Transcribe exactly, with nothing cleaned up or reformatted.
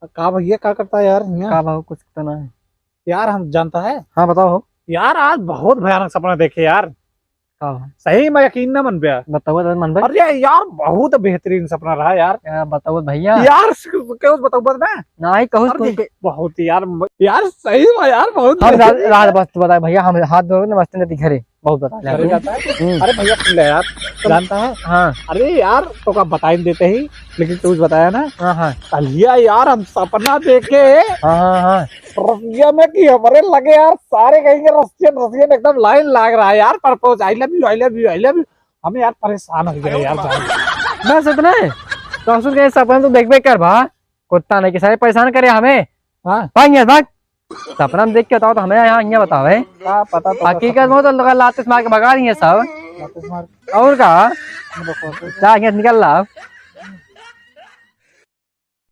का भैया, का करता है यार हियाँ? का भाव, कुछ तो ना है। यार, हम जानता है। हाँ, बताओ हो। यार, आज बहुत भयानक सपना देखे यार। का भाव? सही में यकीन ना मन पे। बताओ तो मन पे। अरे यार, बहुत बेहतरीन सपना रहा यार। क्या बताओ भैया? यार, स-, क्यों बताओ बस ना? नहीं, कहूँ अरे कुछ देख, के बहुत यार, म-, यार, सही में यार, बहुत हम बेहतरीन रात, रात यार। बस बताए भैया, हम हाथ धोए ना, बस नहीं घरे। बहुत बता अरे, जाता है। हम्म। अरे भैया, सुन ले यार, तुम जानता है? हाँ। अरे यार, तो का बताई देते ही, लेकिन तू बताया ना। हाँ, हाँ। कलिया यार, हम सपना देखे। हाँ, हाँ, हाँ। रसिया में कि हमारे लगे यार, सारे कहीं के रसियन, रसियन एकदम लाइन लाग रहा है यार, propose, I love you, I love you, I love you। हम यार परेशान हो गए यार, जान। बस इतना है? तो सुन के सपना तो देखबे कर बा, कुत्ता नहीं कि सारे परेशान करे हमें। हाँ। भाग यहाँ, भाग। सपना में देख के बताओ तो हमें यहाँ, यहाँ बताओ है। का पता तो हकीकत में तो लगा लात मार के भगा रही है सब। लात मार। और का? बकवास है। जा, यहाँ निकल ला।